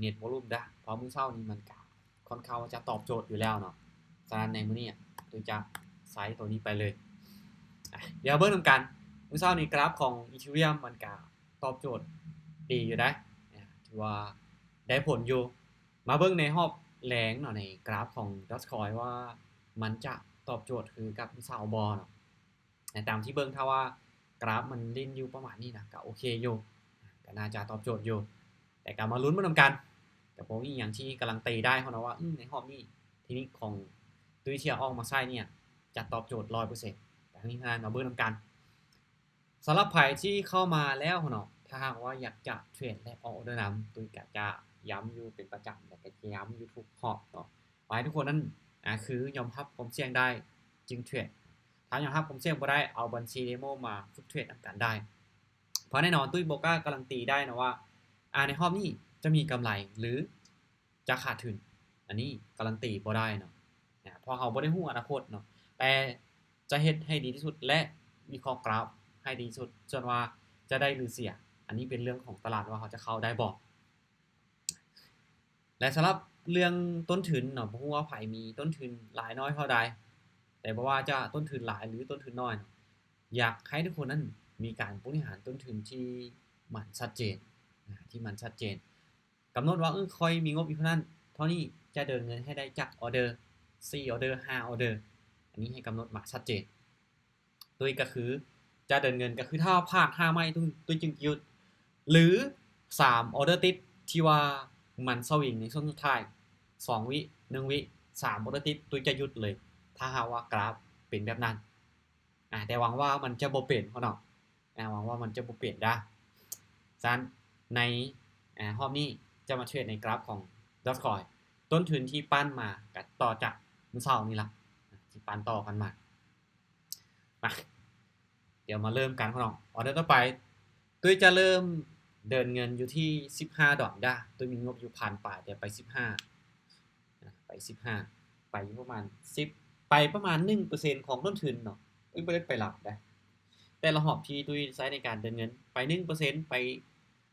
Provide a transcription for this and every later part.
Net Volume ເດີ້ ເພາະມື້ເຊົ້ານີ້ມັນກະຄ່ອນຂ້າງວ່າຈະຕອບໂຈດຢູ່ແລ້ວເນາະ. ສະນັ້ນໃນມື້ນີ້ຕຸ້ຍຈະໃຊ້ໂຕນີ້ໄປເລີຍ. ອາ ດຽວເບິ່ງນຳກັນ ມື້ເຊົ້ານີ້ກຣາຟຂອງ Ethereum ມັນກະຕອບໂຈດດີຢູ່ເດ້ ຖືວ່າໄດ້ຜົນຢູ່. ມາເບິ່ງໃນຮອບແລງເນາະ ໃນກຣາຟຂອງ Dogecoin ວ່າມັນຈະຕອບໂຈດຄືກັບມື້ເຊົ້າບໍ່ເນາະ. ແລະ ຕາມທີ່ເບິ່ງ ຖ້າວ່າກຣາຟມັນຫຼິ້ນຢູ່ປະມານນີ້ນະ ກະໂອເຄຢູ່ ກະໜ້າຈະຕອບໂຈດຢູ່. ແຕ່ກະມາລຸ້ນເບິ່ງນຳກັນ. ກະບໍ່ມີຫຍັງທີ່ກາຣັນຕີໄດ້ເນາະວ່າ ອືມ ໃນຮອບນີ້ ເທັກນິກຂອງຕຸ້ຍທີ່ເອົາອອກມາໃຊ້ນີ້ຈະຕອບໂຈດຮ້ອຍເປີເຊັນ. ແຕ່ທັງນີ້ທັງນັ້ນມາເບິ່ງນຳກັນ. ສຳລັບໃຜທີ່ເຂົ້າມາແລ້ວເນາະ ຖ້າຫາກວ່າຢາກຈະເທຣດ ແລະ ອອກອໍເດີນຳ ຕຸ້ຍກະຈະຢ້ຳຢູ່ເປັນປະຈຳ ແລະ ກະຈະຢ້ຳຢູ່ທຸກຮອບເນາະ ວ່າໃຫ້ທຸກຄົນນັ້ນ ອາ ຄືຍອມຮັບຄວາມສ່ຽງໄດ້ຈຶ່ງເທຣດ. ຖ້າຍອມຮັບຄວາມສ່ຽງບໍ່ໄດ້ ເອົາບັນຊີເດໂມມາຝຶກເທຣດນຳກັນໄດ້. ເພາະແນ່ນອນ ຕຸ້ຍບໍ່ກ້າກາຣັນຕີໄດ້ນະວ່າ ອາ ໃນຮອບນີ້ຈະມີກຳໄລ ຫຼື ຈະຂາດທຶນ. ອັນນີ້ກາຣັນຕີບໍ່ໄດ້ເນາະ ອາ ເພາະເຮົາບໍ່ໄດ້ຮູ້ອະນາຄົດເນາະ ແຕ່ຈະເຮັດໃຫ້ດີທີ່ສຸດ ແລະ ວິເຄາະກຣາຟໃຫ້ດີທີ່ສຸດ. ສ່ວນວ່າຈະໄດ້ ຫຼື ເສຍ ອັນນີ້ເປັນເລື່ອງຂອງຕະຫຼາດວ່າເຮົາຈະເຂົ້າໄດ້ບໍ່. ແລະ ສຳລັບເລື່ອງຕົ້ນທຶນເນາະ ບໍ່ຮູ້ວ່າໃຜມີຕົ້ນທຶນຫຼາຍນ້ອຍເທົ່າໃດ ແຕ່ບໍ່ວ່າຈະຕົ້ນທຶນຫຼາຍ ຫຼື ຕົ້ນທຶນນ້ອຍເນາະ ຢາກໃຫ້ທຸກຄົນນັ້ນມີການບໍລິຫານຕົ້ນທຶນທີ່ມັນຊັດເຈນ ທີ່ມັນຊັດເຈນ. ກຳນົດວ່າ ເອີ ຂ້ອຍມີງົບຢູ່ເທົ່ານັ້ນເທົ່ານີ້ ຈະເດີນເງິນໃຫ້ໄດ້ຈັກອໍເດີ ສີ່ອໍເດີ ຫ້າອໍເດີ ອັນນີ້ໃຫ້ກຳນົດມາຊັດເຈນ. ໂດຍກະຄືຈະເດີນເງິນ ກະຄືຖ້າພາດຫ້າໄມ້ ຕຸ້ຍຈຶ່ງຢຸດ ຫຼື ສາມອໍເດີຕິດ ທີ່ວ່າມັນສະວິງໃນຊ່ວງສຸດທ້າຍ ສອງວິ ໜຶ່ງວິ ສາມອໍເດີຕິດ ຕຸ້ຍຈະຢຸດເລີຍ ຖ້າຫາກວ່າກຣາຟເປັນແບບນັ້ນ. ອາ ແຕ່ຫວັງວ່າມັນຈະບໍ່ເປັນເນາະ ອາ ຫວັງວ່າມັນຈະບໍ່ເປັນເດີ້. ສະນັ້ນໃນ ອາ ຮອບນີ້ຈະມາເທຣດໃນກຣາຟຂອງ Dogecoin ຕົ້ນທຶນທີ່ປັ້ນມາກະຕໍ່ຈາກມື້ເຊົ້ານີ້ລະ ທີ່ປັ້ນຕໍ່ກັນມາ. ມາ ດຽວມາເລີ່ມກັນເນາະ. ອໍເດີຕໍ່ໄປ ຕຸ້ຍຈະເລີ່ມເດີນເງິນຢູ່ທີ່ສິບຫ້າດອນເດີ້. ຕຸ້ຍມີງົບຢູ່ພັນປາຍ ແຕ່ໄປສິບຫ້າ ໄປສິບຫ້າ ໄປຢູ່ປະມານສິບ ໄປປະມານໜຶ່ງເປີເຊັນຂອງຕົ້ນທຶນເນາະ. ຕຸ້ຍບໍ່ໄດ້ໄປຫຼາຍເດ້ ແຕ່ລະຮອບທີ່ຕຸ້ຍໃຊ້ໃນການເດີນເງິນ ໄປໜຶ່ງເປີເຊັນ ໄປ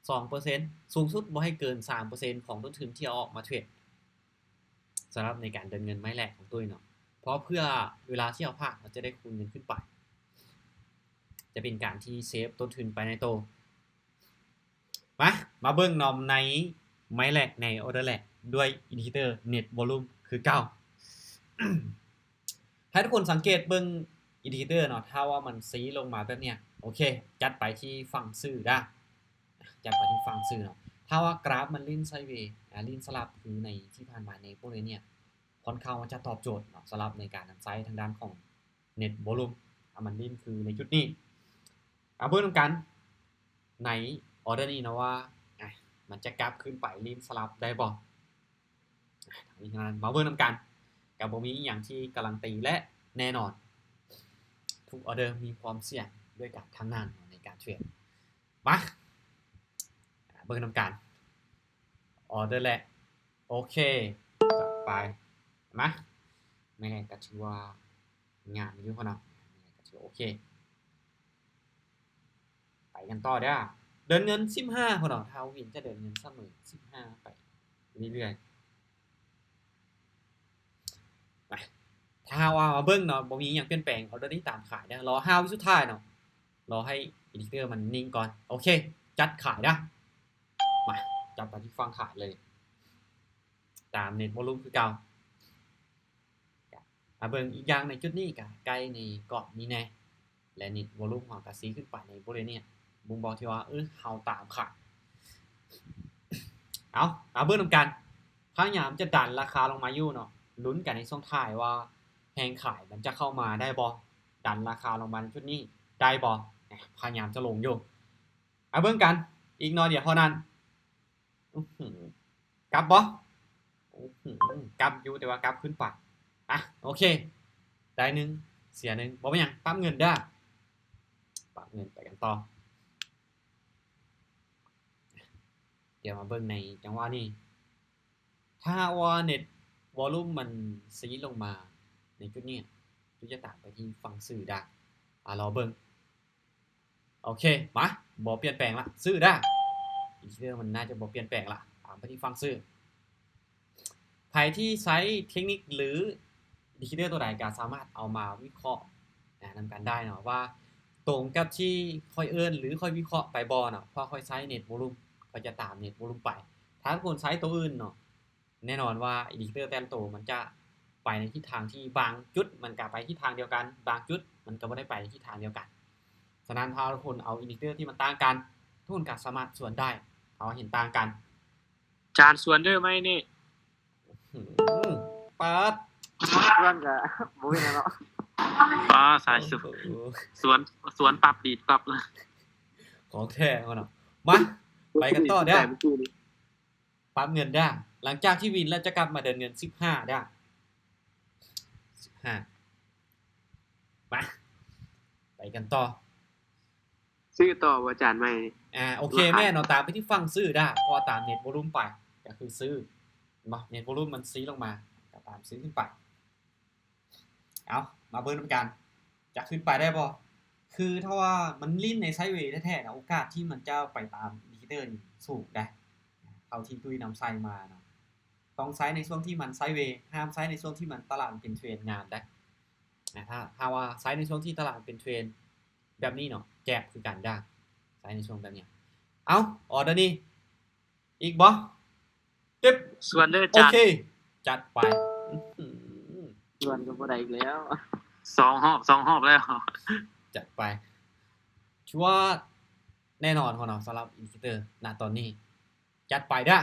ສອງເປີເຊັນ ສູງສຸດບໍ່ໃຫ້ເກີນສາມເປີເຊັນຂອງຕົ້ນທຶນທີ່ເອົາອອກມາເທຣດ. ສຳລັບໃນການເດີນເງິນໄມ້ແລກຂອງຕຸ້ຍເນາະ ເພາະເພື່ອເວລາທີ່ເຮົາພາດ ເຮົາຈະໄດ້ຄູນເງິນຂຶ້ນໄປ ຈະເປັນການທີ່ເຊບຕົ້ນທຶນໄປໃນໂຕ. ມາ ມາເບິ່ງເນາະ ໃນໄມ້ແລກ ໃນອໍເດີແລກ ດ້ວຍ indicator net volume ຄືເກົ່າ. ໃຫ້ທຸກຄົນສັງເກດເບິ່ງ indicator ເນາະ ຖ້າວ່າມັນຊີ້ລົງມາແບບເນີ້ຍ ໂອເຄ ຈັດໄປທີ່ຝັ່ງຊື້ເດີ້. ຈະໄປທີ່ຝັ່ງຊື້ເນາະ. ຖ້າວ່າກຣາຟມັນຫຼິ້ນໄຊເວ ອາ ຫຼິ້ນສະຫຼັບຄືໃນທີ່ຜ່ານມາໃນບໍລິເວນເນີ້ຍ ຄ່ອນຂ້າງວ່າຈະຕອບໂຈດເນາະ ສຳລັບໃນການນຳໃຊ້ທາງດ້ານຂອງ net volume ອາ ມັນຫຼິ້ນຄືໃນຈຸດນີ້. ອາ ເບິ່ງນຳກັນໃນອໍເດີນີ້ເນາະວ່າ ອາ ມັນຈະກັບຄືນໄປຫຼິ້ນສະຫຼັບໄດ້ບໍ່? ອາ ທາງນີ້ທາງນັ້ນ ມາເບິ່ງນຳກັນ. ກະບໍ່ມີອີ່ຫຍັງທີ່ກາຣັນຕີ ແລະ ແນ່ນອນ ທຸກອໍເດີມີຄວາມສ່ຽງດ້ວຍກັນທັງນັ້ນເນາະ ໃນການເທຣດ. ມາ ເບິ່ງນຳກັນ ອໍເດີແລກ ໂອເຄ ຈັດໄປ. ມາ ແມ່ນກະຖືວ່າງາມຢູ່ເນາະ ແມ່ນກະຖືວ່າໂອເຄ. ໄປກັນຕໍ່ເດີ້ ເດີນເງິນສິບຫ້າພຸ້ນເນາະ. ທ້າວວິນຈະເດີນເງິນສະເໝີສິບຫ້າໄປເລື້ອຍໆ. ໄປ ຖ້າວ່າມາເບິ່ງເນາະ ບໍ່ມີຫຍັງປ່ຽນແປງ ອໍເດີນີ້ຕາມຂາຍເດີ້. ລໍຫ້າວິສຸດທ້າຍເນາະ ລໍໃຫ້ indicator ມັນນິ່ງກ່ອນ. ໂອເຄ ຈັດຂາຍເດີ້. ມາ ຈັດໄປທີ່ຝັ່ງຂາຍເລີຍ ຕາມ net volume ຄືເກົ່າ. ມາເບິ່ງອີກຢ່າງໃນຈຸດນີ້ກະໃກ້ໃນກອບນີ້ແນ່ ແລະ net volume ເຮົາກະຊີ້ຂຶ້ນໄປໃນບໍລິເວນນີ້ ບົ່ງບອກທີ່ວ່າ ເອີ ເຮົາຕາມຂາຍ. ເອົາ ມາເບິ່ງນຳກັນ ພະຍາຍາມຈະດັນລາຄາລົງມາຢູ່ເນາະ ລຸ້ນກັນໃນຊ່ວງທ້າຍວ່າແຮງຂາຍມັນຈະເຂົ້າມາໄດ້ບໍ່ ດັນລາຄາລົງມາໃນຈຸດນີ້ໄດ້ບໍ່. ພະຍາຍາມຈະລົງຢູ່ ມາເບິ່ງກັນ ອີກໜ້ອຍດຽວເທົ່ານັ້ນ. ອືຫື ກັບບໍ່? ອືຫື ກັບຢູ່ ແຕ່ວ່າກັບຂຶ້ນໄປ. ອະ ໂອເຄ ໄດ້ໜຶ່ງ ເສຍໜຶ່ງ ບໍ່ເປັນຫຍັງ ປັບເງິນເດີ້ ປັບເງິນ ໄປກັນຕໍ່. ດຽວມາເບິ່ງໃນຈັງຫວະນີ້ ຖ້າຫາກວ່າ net volume ມັນຊີ້ລົງມາໃນຈຸດນີ້ ຈຸດຈະຕາມໄປທີ່ຝັ່ງຊື້ໄດ້. ອາ ລໍເບິ່ງ. ໂອເຄ ມາ ບໍ່ປ່ຽນແປງລະ ຊື້ເດີ້. indicator ມັນໜ້າຈະບໍ່ປ່ຽນແປງລະ. ອາ ໄປທີ່ຝັ່ງຊື້. ໃຜທີ່ໃຊ້ເທັກນິກ ຫຼື ອິນດິເຄເຕີຕົວໃດ ກໍສາມາດເອົາມາວິເຄາະນຳກັນໄດ້ເນາະ ວ່າຕົງກັບທີ່ຂ້ອຍເອີ້ນ ຫຼື ຂ້ອຍວິເຄາະໄປບໍ່ເນາະ. ເພາະຂ້ອຍໃຊ້ເນັດໂວລູມ ຂ້ອຍຈະຕາມເນັດໂວລູມໄປ. ຖ້າທຸກຄົນໃຊ້ຕົວອື່ນເນາະ ແນ່ນອນວ່າອິນດິເຄເຕີແຕ່ລະໂຕມັນຈະໄປໃນທິດທາງທີ່ ບາງຈຸດມັນກະໄປທິດທາງດຽວກັນ, ບາງຈຸດມັນກະບໍ່ໄດ້ໄປທິດທາງດຽວກັນ. ສະນັ້ນ ຖ້າທຸກຄົນເອົາອິນດິເຄເຕີທີ່ມັນຕ່າງກັນ, ທຸກຄົນກະສາມາດສວນໄດ້ ເອົາເຫັນຕ່າງກັນ. ຈານສວນເດີໄມ້ນີ້. ອືມ ປາດ ສວນກະບໍ່ເປັນຫຍັງເນາະ. ປ້າ ສາຍສວນ ໂອ້ໂຫ ສວນ ສວນປັບດີດປັບ. ຂອງແທ້ເນາະ. ມາ ໄປກັນຕໍ່ເດີ. ປັບເງິນເດີ. ຫຼັງຈາກທີ່ວິນແລ້ວຈະກັບມາເດີນເງິນສິບຫ້າເດີ. ສິບຫ້າ ມາ ໄປກັນຕໍ່. ຊື້ຕໍ່ບໍ່ ຈານໃໝ່? ອ່າ ໂອເຄ ແມ່ນເນາະ ຕາມໄປທີ່ຝັ່ງຊື້ເດີ ເພາະວ່າຕາມເນັດໂວລູມໄປ ກໍຄືຊື້ ເຫັນບໍ່? ເນັດໂວລູມມັນຊີ້ລົງມາ ກໍຕາມຊື້ຂຶ້ນໄປ. ເອົາ ມາເບິ່ງນຳກັນ ຈະຂຶ້ນໄປໄດ້ບໍ່? ຄືຖ້າວ່າມັນຫຼິ້ນໃນໄຊເວແທ້ໆນະ ໂອກາດທີ່ມັນຈະໄປຕາມອິນດິເຄເຕີນີ້ສູງໄດ໋ ເທົ່າທີ່ຕຸ້ຍນຳໃຊ້ມາເນາະ. ຕ້ອງໃຊ້ໃນຊ່ວງທີ່ມັນໄຊເວ, ຫ້າມໃຊ້ໃນຊ່ວງທີ່ມັນຕະຫຼາດເປັນເທຣນງາມໄດ໋. ນະ ຖ້າ ຖ້າວ່າໃຊ້ໃນຊ່ວງທີ່ຕະຫຼາດເປັນເທຣນແບບນີ້ເນາະ ແຈບຄືກັນເດີ ໃຊ້ໃນຊ່ວງແບບນີ້. ເອົ້າ ອໍເດີນີ້ອີກບໍ່? ຕຶບ ສວນເດີ ໂອເຄ ຈັດໄປ. ອືຫື ສວນກໍບໍ່ໄດ້ອີກແລ້ວ ສອງຮອບ ສອງຮອບແລ້ວ ຈັດໄປ. ຖືວ່າແນ່ນອນເນາະ ສຳລັບອິນດິເຄເຕີນະຕອນນີ້. ຈັດໄປເດີ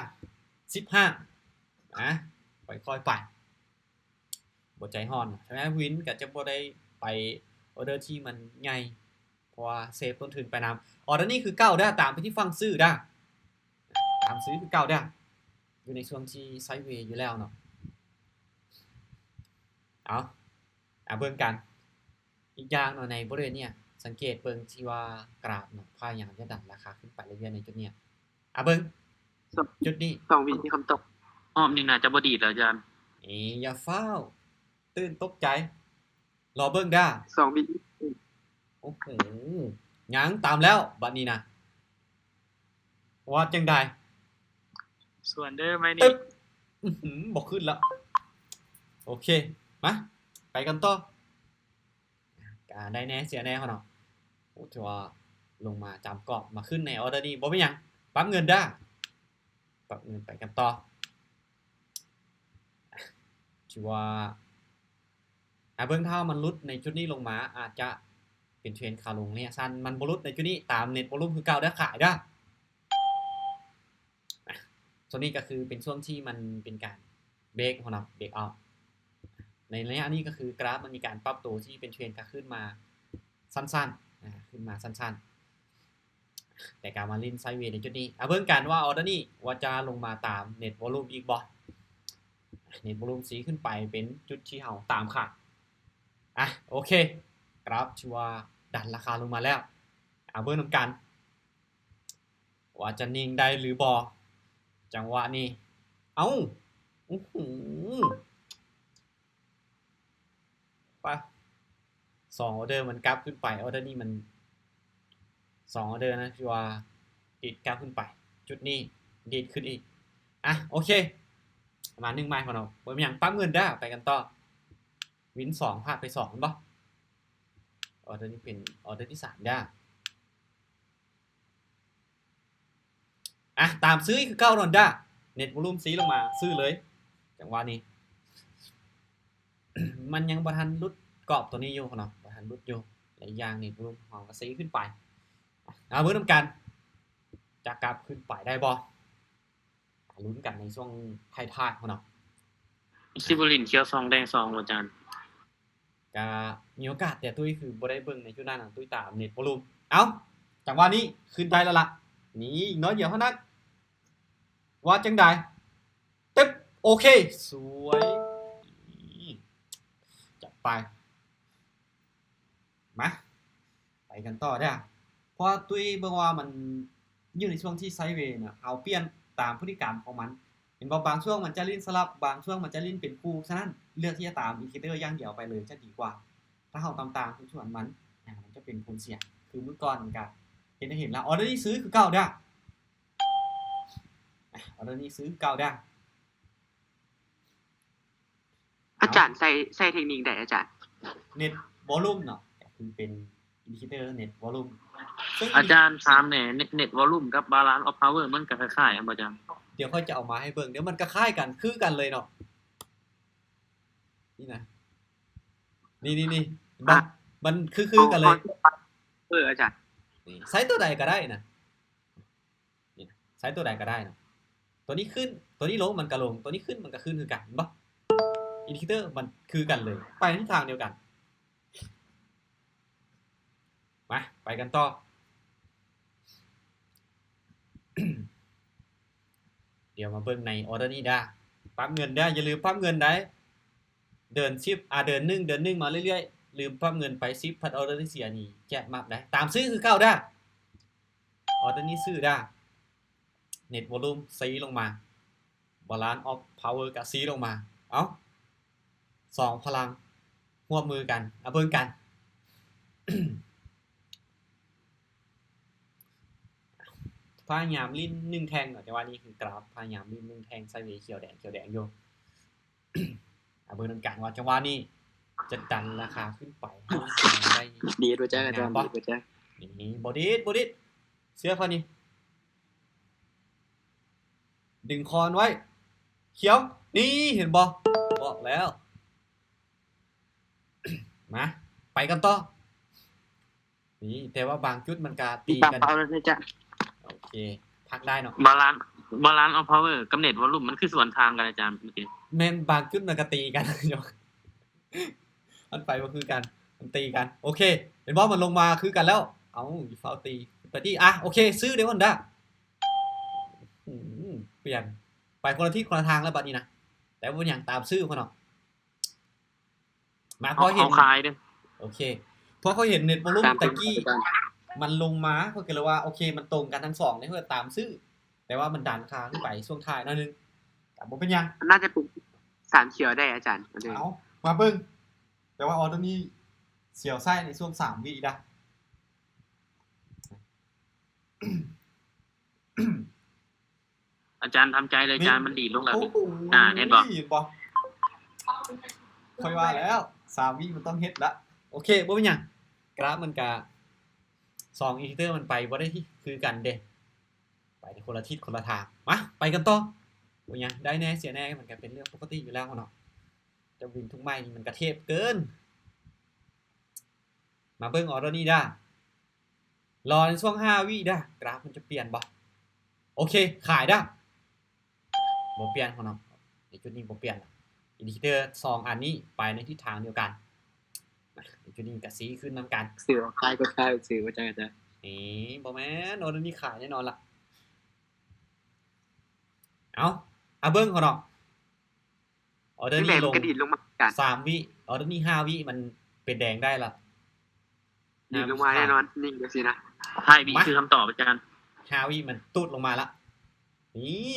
ສິບຫ້າ ນະ ຄ່ອຍໆໄປ ບໍ່ໃຈຮ້ອນ. ສະນັ້ນວິນກໍຈະບໍ່ໄດ້ໄປອໍເດີທີ່ມັນໃຫຍ່ ເພາະວ່າເຊບຕົ້ນທຶນໄປນຳ. ອໍເດີນີ້ຄືເກົ່າເດີ ຕາມໄປທີ່ຝັ່ງຊື້ເດີ ຕາມຊື້ຄືເກົ່າເດີ ຢູ່ໃນຊ່ວງທີ່ໄຊເວຢູ່ແລ້ວເນາະ. ເອົາ ມາເບິ່ງກັນ. ອີກຢ່າງເນາະ ໃນບໍລິເວນເນີ້ຍ ສັງເກດເບິ່ງທີ່ວ່າກຣາຟເນາະ ພະຍາຍາມຈະດັນລາຄາຂຶ້ນໄປເລື້ອຍໆໃນຈຸດເນີ້ຍ. ອ່າ ເບິ່ງ ສ- ຈຸດນີ້ ສອງວິມີຄຳຕອບ. ຮອບນີ້ໜ້າຈະບໍ່ດີດແລ້ວອາຈານ. ເອ ຢ່າຟ້າວຕື່ນຕົກໃຈ ລໍເບິ່ງເດີ ສອງວິ. ໂອ້ໂຫ ຍັງຕາມແລ້ວ ບັດນີ້ນະ ວ່າຈັ່ງໃດ? ສວນເດີໄມ້ນີ້ ຕຶບ ອືຫື ບໍ່ຂຶ້ນລະ. ໂອເຄ ມາ ໄປກັນຕໍ່. ກະໄດ້ແດ່ເສຍແດ່ເນາະ. ໂອ້ ຖືວ່າລົງມາຈຳກອບ ມາຂຶ້ນໃນອໍເດີນີ້ ບໍ່ເປັນຫຍັງ ປັບເງິນເດີ ປັບເງິນ ໄປກັນຕໍ່. ຖືວ່າ ອ່າ ເບິ່ງ ຖ້າມັນຫຼຸດໃນຈຸດນີ້ລົງມາ ອາດຈະເປັນເທຣນຂາລົງໄລຍະສັ້ນ. ມັນບໍ່ຫຼຸດໃນຈຸດນີ້ ຕາມເນັດໂວລູມຄືເກົ່າເດີ ຂາຍເດີ. ອ່ະ ຊ່ວງນີ້ກໍຄືເປັນຊ່ວງທີ່ມັນເປັນການເບຣກເນາະ ເບຣກເອົາ. ໃນໄລຍະນີ້ກໍຄືກຣາຟມັນມີການປັບໂຕທີ່ເປັນເທຣນຂາຂຶ້ນມາສັ້ນໆ ອ່າ ຂຶ້ນມາສັ້ນໆ ແຕ່ກໍມາຫຼິ້ນໄຊເວໃນຈຸດນີ້. ອ່າ ເບິ່ງກັນວ່າອໍເດີນີ້ວ່າຈະລົງມາຕາມເນັດໂວລູມອີກບໍ່? ເນັດໂວລູມຊີ້ຂຶ້ນໄປເປັນຈຸດທີ່ເຮົາຕາມຂາຍ. ອ່ະ ໂອເຄ ກຣາຟຖືວ່າດັນລາຄາລົງມາແລ້ວ. ອ່າ ເບິ່ງນຳກັນ ວ່າຈະນິ່ງໄດ້ຫຼືບໍ່ ຈັງຫວະນີ້. ເອົ້າ ໂອ້ໂຫ ປະ ສອງອໍເດີມັນກັບຂຶ້ນໄປ ອໍເດີນີ້ມັນ ສອງອໍເດີນະ ທີ່ວ່າດີດກັບຂຶ້ນໄປ ຈຸດນີ້ດີດຂຶ້ນອີກ. ອ່ະ ໂອເຄ ປະມານໜຶ່ງໄມ້ເນາະ ບໍ່ມີຫຍັງ ປັບເງິນເດີ ໄປກັນຕໍ່. ວິນສອງ ພາດໄປສອງ ແມ່ນບໍ່? ອໍເດີນີ້ເປັນອໍເດີທີສາມເດີ. ອ່ະ ຕາມຊື້ຄືເກົ່ານອນດາ ເນັດໂວລູມຊີ້ລົງມາ ຊື້ເລີຍ ຈັງຫວະນີ້. ມັນຍັງບໍ່ທັນຫຼຸດກອບຕົວນີ້ຢູ່ເນາະ ບໍ່ທັນຫຼຸດຢູ່ ແລະ ອີກຢ່າງເນັດໂວລູມເຮົາກໍຊີ້ຂຶ້ນໄປ. ອ່ະ ເບິ່ງນຳກັນ ຈະກັບຂຶ້ນໄປໄດ້ບໍ່? ລຸ້ນກັນໃນຊ່ວງທ້າຍໆເນາະ. ຊິບໍ່ຫຼິ້ນຂຽວສອງແດງສອງບໍ່ ອາຈານ? ກະມີໂອກາດ ແຕ່ຕຸ້ຍຄືບໍ່ໄດ້ເບິ່ງໃນຈຸດນັ້ນນະ ຕຸ້ຍຕາມເນັດໂວລູມ. ເອົ້າ ຈັງຫວະນີ້ຂຶ້ນໄດ້ແລ້ວລະ ນີ້ອີກໜ້ອຍດຽວເທົ່ານັ້ນ ວ່າຈັ່ງໃດ? ຕຶບ ໂອເຄ ສວຍ ຈັດໄປ. ມາ ໄປກັນຕໍ່ເດີ້ ເພາະວ່າຕຸ້ຍເບິ່ງວ່າມັນຢູ່ໃນຊ່ວງທີ່ໄຊເວນະ ເຮົາປ່ຽນຕາມພຶດຕິກຳຂອງມັນ ເຫັນບໍ່? ບາງຊ່ວງມັນຈະຫຼິ້ນສະຫຼັບ ບາງຊ່ວງມັນຈະຫຼິ້ນເປັນຄູ່ ສະນັ້ນເລືອກທີ່ຈະຕາມອິນດິເຄເຕີຢ່າງດຽວໄປເລີຍຈະດີກວ່າ. ຖ້າເຮົາຕາມໆທຸກສ່ວນມັນ ອາ ມັນຈະເປັນຜົນເສຍ ຄືມື້ກ່ອນມັນກະເຮັດໃຫ້ເຫັນລະ. ອໍເດີນີ້ຊື້ຄືເກົ່າເດີ້. ອາ ອໍເດີນີ້ຊື້ເກົ່າເດີ້. ອາຈານໃຊ້ ໃຊ້ເທັກນິກໃດອາຈານ? ເນັດວໍລຸ່ມເນາະ ກໍຄືເປັນອິນດິເຄເຕີເນັດວໍລຸ່ມ. ອາຈານຖາມແດ່ ເນັດ ເນັດວໍລຸ່ມກັບບາລານອອບພາວເວີ ມັນກໍຄ້າຍໆກັນບໍ່ອາຈານ? ດຽວຂ້ອຍຈະເອົາມາໃຫ້ເບິ່ງ. ດຽວມັນກໍຄ້າຍກັນ ຄືກັນເລີຍເນາະ. ນີ້ນະ ນີ້ໆໆ ເຫັນບໍ່? ມັນຄືໆກັນເລີຍ. ເອີ ອາຈານ ນີ້ ໃຊ້ຕົວໃດກໍໄດ້ນະ. ນີ້ນະ ໃຊ້ຕົວໃດກໍໄດ້ນະ. ຕົວນີ້ຂຶ້ນ ຕົວນີ້ລົງ ມັນກໍລົງ ຕົວນີ້ຂຶ້ນ ມັນກໍຂຶ້ນຄືກັນ ເຫັນບໍ່? ອິນດິເຄເຕີມັນຄືກັນເລີຍ ໄປໃນທິດທາງດຽວກັນ. ມາ ໄປກັນຕໍ່. ດຽວມາເບິ່ງໃນອໍເດີນີ້ເດີ້. ປັບເງິນເດີ້ ຢ່າລືມປັບເງິນໃດ໋. ເດີນສິບ ອາ ເດີນໜຶ່ງ ເດີນໜຶ່ງມາເລື້ອຍໆ ລືມປັບເງິນໄປສິບ ພັດອໍເດີນີ້ເສຍນີ້ ແຈກມັບໃດ໋. ຕາມຊື້ຄືເກົ່າເດີ້. ອໍເດີນີ້ຊື້ເດີ້. ເນັດວໍລຸ່ມຊີ້ລົງມາ ບາລານອອບພາວເວີກໍຊີ້ລົງມາ. ເອົ້າ ສອງພະລັງຮ່ວມມືກັນ ອາ ເບິ່ງກັນ. ພະຍາຍາມຫຼິ້ນໜຶ່ງແທ່ງເນາະ ຈັງຫວະນີ້ຄືກຣາຟພະຍາຍາມຫຼິ້ນໜຶ່ງແທ່ງໄຊເວຂຽວແດງ ຂຽວແດງຢູ່. ອາ ເບິ່ງນຳກັນວ່າຈັງຫວະນີ້ຈະດັນລາຄາຂຶ້ນໄປໃຫ້ໄດ້ດີດບໍ່ຈັກອາຈານ ດີດບໍ່ຈັກ. ນີ້ ບໍ່ດີດ ບໍ່ດີດ ເຊື່ອຂ້ອຍນີ້. ດຶງຄອນໄວ້ ຂຽວ ນີ້ ເຫັນບໍ່? ບອກແລ້ວ. ມາ ໄປກັນຕໍ່. ນີ້ ແຕ່ວ່າບາງຈຸດມັນກະຕີກັນ. ໂອເຄ ພັກໄດ້ເນາະ. ບາລານ ບາລານອອບພາວເວີກັບເນັດວໍລຸ່ມ ມັນຄືສວນທາງກັນອາຈານ ເມື່ອກີ້. ແມ່ນ ບາງຈຸດມັນກະຕີກັນ ມັນໄປບໍ່ຄືກັນ ມັນຕີກັນ. ໂອເຄ ເຫັນບໍ່? ມັນລົງມາຄືກັນແລ້ວ. ເອົ້າ ຢ່າຟ້າວຕີ ໄປຕີ. ອາ ໂອເຄ ຊື້ເດຮອນດາ. ອືມ ປ່ຽນໄປຄົນລະທິດຄົນລະທາງແລ້ວບັດນີ້ນະ. ແຕ່ບໍ່ເປັນຫຍັງ ຕາມຊື້ເພິ່ນເນາະ. ມາ ເອົາ ພໍເຫັນ ເອົາຂາຍເດີ້. ໂອເຄ ພໍຂ້ອຍເຫັນເນັດວໍລຸ່ມຕະກີ້ ມັນລົງມາ ຂ້ອຍກໍເລີຍວ່າ ໂອເຄ ມັນຕົງກັນທັງສອງເລີຍ ຂ້ອຍຕາມຊື້. ແຕ່ວ່າມັນດັນຄາຂຶ້ນໄປຊ່ວງທ້າຍໜ້ອຍໜຶ່ງ ກໍບໍ່ເປັນຫຍັງ. ໜ້າຈະເປັນສາມຂຽວໄດ້ອາຈານ. ເອົາ ມາເບິ່ງ. ແຕ່ວ່າອໍເດີນີ້ສຽວໃຊ້ໃນຊ່ວງສາມວິດາ. ອາຈານທຳໃຈເລີຍ ອາຈານ ມັນດີດລົງແລ້ວ. ໂອ້ໂຫ ອ່າ ເຫັນບໍ່? ເຫັນບໍ່? ຂ້ອຍວ່າແລ້ວ ສາມວິມັນຕ້ອງເຮັດລະ. ໂອເຄ ບໍ່ເປັນຫຍັງ ກຣາຟມັນກະ ສອງອິນດິເຄເຕີມັນໄປບໍ່ໄດ້ທີ່ຄືກັນເດ້ ໄປຄົນລະທິດຄົນລະທາງ. ມາ ໄປກັນຕໍ່. ບໍ່ຫຍັງ ໄດ້ແດ່ເສຍແດ່ ມັນກະເປັນເລື່ອງປົກກະຕິຢູ່ແລ້ວເນາະ. ຈະວິນທຸກໄມ້ນີ້ມັນກະເທບເກີນ. ມາເບິ່ງອໍເດີນີ້ດາ. ລໍໃນຊ່ວງຫ້າວິດາ ກຣາຟມັນຈະປ່ຽນບໍ່? ໂອເຄ ຂາຍດາ. ບໍ່ປ່ຽນເນາະ ໃນຈຸດນີ້ບໍ່ປ່ຽນລະ. ອິນດິເຄເຕີສອງອັນນີ້ໄປໃນທິດທາງດຽວກັນ. ໃນຈຸດນີ້ກະຊີ້ຂຶ້ນນຳກັນ. ຊື້ຂາຍກໍຂາຍ ຊື້ບໍ່ຈັກອາຈານ. ນີ້ ບໍ່ແມ່ນ ອໍເດີນີ້ຂາຍແນ່ນອນລະ. ເອົ້າ ອາ ເບິ່ງເນາະ. ອໍເດີນີ້ລົງ ກະດີດລົງມາກັນ ສາມວິ ອໍເດີນີ້ຫ້າວິ ມັນເປັນແດງໄດ້ລະ. ດີດລົງມາແນ່ນອນ ນີ້ຈັ່ງຊີ້ນະ. ຫ້າວິຄືຄຳຕອບອາຈານ. ຫ້າວິມັນຕູດລົງມາລະ. ນີ້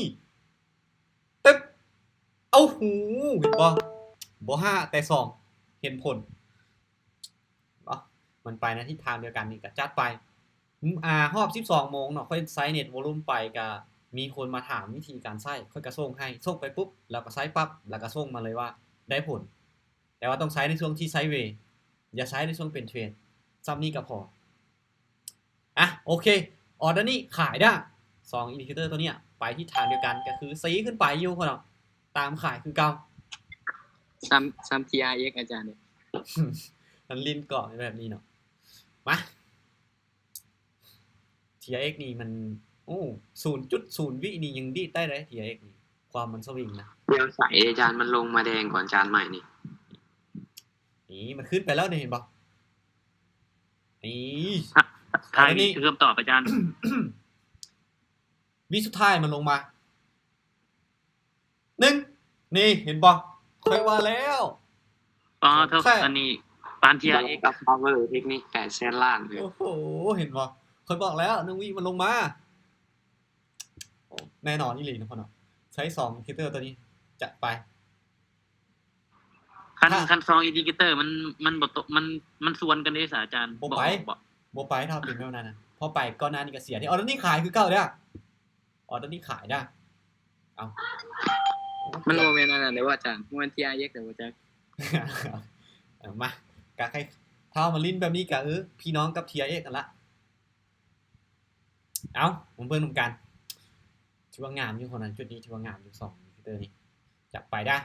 ຕຶບ ເອົ້າຫູ ເຫັນບໍ່? ບໍ່ຫ້າແຕ່ສອງ ເຫັນຜົນ. ເນາະ ມັນໄປໃນທິດທາງດຽວກັນນີ້ກະຈັດໄປ. ອາ ຮອບສິບສອງໂມງເນາະ ຂ້ອຍໃຊ້ເນັດວໍລຸ່ມໄປ ກະມີຄົນມາຖາມວິທີການໃຊ້ ຂ້ອຍກະສົ່ງໃຫ້ ສົ່ງໄປປຸບ ລາວກະໃຊ້ປັບ ລາວກະສົ່ງມາເລີຍວ່າໄດ້ຜົນ. ແຕ່ວ່າຕ້ອງໃຊ້ໃນຊ່ວງທີ່ໄຊເວ ຢ່າໃຊ້ໃນຊ່ວງເປັນເທຣນ. ສ່ຳນີ້ກະພໍ. ອາ ໂອເຄ ອໍເດີນີ້ຂາຍດາ. ສອງອິນດິເຄເຕີໂຕນີ້ໄປທິດທາງດຽວກັນ ກະຄືຊີ້ຂຶ້ນໄປຢູ່ພຸ້ນເນາະ ຕາມຂາຍຄືເກົ່າ. ຊ້ຳ ຊ້ຳທີອາເອັກ ອາຈານເດ. ມັນຫຼິ້ນເກາະແບບນີ້ເນາະ. ມາ ທີອາເອັກນີ້ມັນ ໂອ້ ສູນຈຸດສູນວິນີ້ຍັງດີດໄດ້ເດ້ ທີອາເອັກນີ້ ຄວາມມັນສະວິງນະ. ແນວໃສອາຈານ ມັນລົງມາແດງກ່ອນຈານໃໝ່ນີ້. ນີ້ມັນຂຶ້ນໄປແລ້ວນີ້ ເຫັນບໍ່? ນີ້ ທ້າຍນີ້ຄືຄຳຕອບອາຈານ. ວິສຸດທ້າຍມັນລົງມາ ໜຶ່ງ ນີ້ ເຫັນບໍ່? ຂ້ອຍວ່າແລ້ວ. ປາໂທ ອັນນີ້ປານທີອາເອັກ ພາວເວີເອັກນີ້ແປດແສນລ້ານເລີຍ. ໂອ້ໂຫ ເຫັນບໍ່? ຂ້ອຍບອກແລ້ວ ໜຶ່ງວິມັນລົງມາ. ໂອ້ ແນ່ນອນອີ່ຫຼີເນາະ ເນາະ. ໃຊ້ສອງອິນດິເຄເຕີໂຕນີ້ ຈັດໄປ. ຄັນ ຄັນສອງອິນດິເຄເຕີມັນ ມັນບໍ່ຕົກ ມັນ ມັນສວນກັນເດ້ສາອາຈານ. ບໍ່ໄປ ບໍ່ ບໍ່ໄປ ຖ້າເປັນແບບນັ້ນນະ. ພໍໄປກ່ອນໜ້ານີ້ກະເສຍເດ້. ອໍເດີນີ້ຂາຍຄືເກົ່າເດ້. ອໍເດີນີ້ຂາຍດາ. ເອົ້າ ມັນບໍ່ແມ່ນອັນນັ້ນເດ້ບໍ່ອາຈານ ບໍ່ແມ່ນ ທີອາເອັກ ເດ້ບໍ່ຈັກ ເອີ ມາ ກະໃຫ້ ຖ້າເຮົາມາຫຼິ້ນແບບນີ້ກະ ເອີ ພີ່ນ້ອງກັບ ທີອາເອັກ ຫັ້ນລະ. ເອົ້າ ມາເບິ່ງນຳກັນ ຖືວ່າງາມຢູ່ ເທົ່ານັ້ນ ຈຸດນີ້ຖືວ່າງາມຢູ່ ສອງ ເຕີນີ້ ຈັດໄປເດີ້.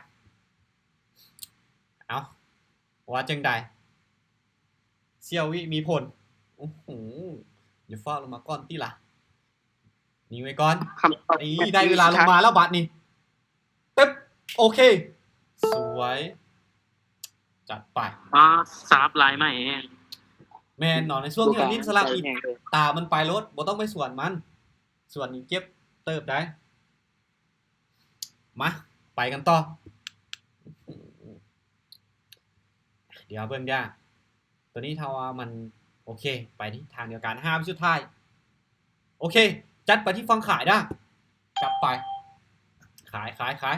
ເອົ້າ ວ່າຈັ່ງໃດ? ສ່ຽວວິມີຜົນ. ໂອ້ໂຫ ຢ່າຟ້າວລົງມາກ່ອນຕິລະ. ນີ້ໄວ້ກ່ອນ. ນີ້ໄດ້ເວລາລົງມາແລ້ວບາດນີ້. ຕຶບ ໂອເຄ ສວຍ ຈັດໄປ. ອາ ສະຫຼັບລາຍໃໝ່ແຮງ. ແມ່ນເນາະ ໃນຊ່ວງທີ່ຫຼິ້ນສະຫຼັບນີ້ ຕາມັນໄປໂລດ ບໍ່ຕ້ອງໄປສວນມັນ. ສວນນີ້ເຈັບເຕີບໄດ໋. ມາ ໄປກັນຕໍ່. ດຽວເບິ່ງເດີ້ ໂຕນີ້ຖ້າວ່າມັນໂອເຄ ໄປທິດທາງດຽວກັນ ຫ້າວິສຸດທ້າຍ. ໂອເຄ ຈັດໄປທີ່ຝັ່ງຂາຍເດີ້. ຈັດໄປ ຂາຍ ຂາຍ ຂາຍ.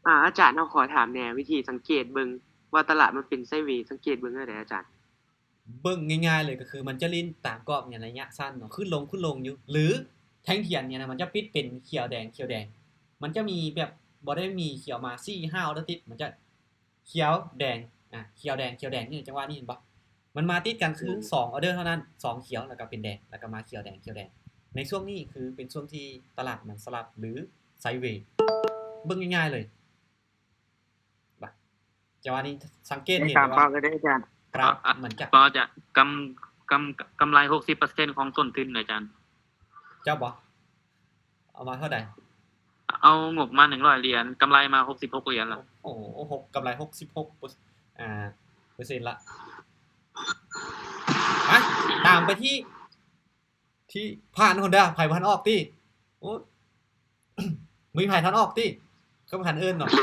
ອາ ອາຈານ ເຮົາຂໍຖາມແດ່ ວິທີສັງເກດເບິ່ງວ່າຕະຫຼາດມັນເປັນໄຊເວ ສັງເກດເບິ່ງແນວໃດອາຈານ? ເບິ່ງງ່າຍໆເລີຍ ກໍຄືມັນຈະຫຼິ້ນຕາມກອບໃນໄລຍະສັ້ນເນາະ ຂຶ້ນລົງ ຂຶ້ນລົງຢູ່ ຫຼື ແທ່ງທຽນນີ້ນະ ມັນຈະປິດເປັນຂຽວແດງ ຂຽວແດງ. ມັນຈະມີແບບ ບໍ່ໄດ້ມີຂຽວມາສີ່ຫ້າອໍເດີຕິດ ມັນຈະຂຽວແດງ ອາ ຂຽວແດງ ຂຽວແດງ ນີ້ ຈັງຫວະນີ້ເຫັນບໍ່? ມັນມາຕິດກັນຄືສອງອໍເດີເທົ່ານັ້ນ ສອງຂຽວ ແລ້ວກໍເປັນແດງ ແລ້ວກໍມາຂຽວແດງ ຂຽວແດງ. ໃນຊ່ວງນີ້ຄືເປັນຊ່ວງທີ່ຕະຫຼາດມັນສະຫຼັບ ຫຼື ໄຊເວ. ເບິ່ງງ່າຍໆເລີຍ. ບາດ ຈັງຫວະນີ້ສັງເກດເຫັນວ່າ ຕາມເປົ້າເລີຍເດ້ອາຈານ ກຣາຟມັນຈະ ເປົ່າຈະກຳ ກຳ ກຳໄລຫົກສິບເປີເຊັນຂອງຕົ້ນທຶນອາຈານ. ເຈົ້າບໍ່? ເອົາມາເທົ່າໃດ? ເອົາງົບມາໜຶ່ງຮ້ອຍຫຼຽນ ກຳໄລມາຫົກສິບຫົກຫຼຽນລະ. ໂອ້ໂຫ ກຳໄລຫົກສິບຫົກ ອາ ເປີເຊັນລະ. ມາ ຕາມໄປທີ່ ທີ່ຜ່ານພຸ້ນເດີ້ ໃຜບໍ່ທັນອອກຕິ? ໂອ້ ມີໃຜທັນອອກຕິ? ຄືບໍ່ທັນເອີ້ນເນາະ ຕະ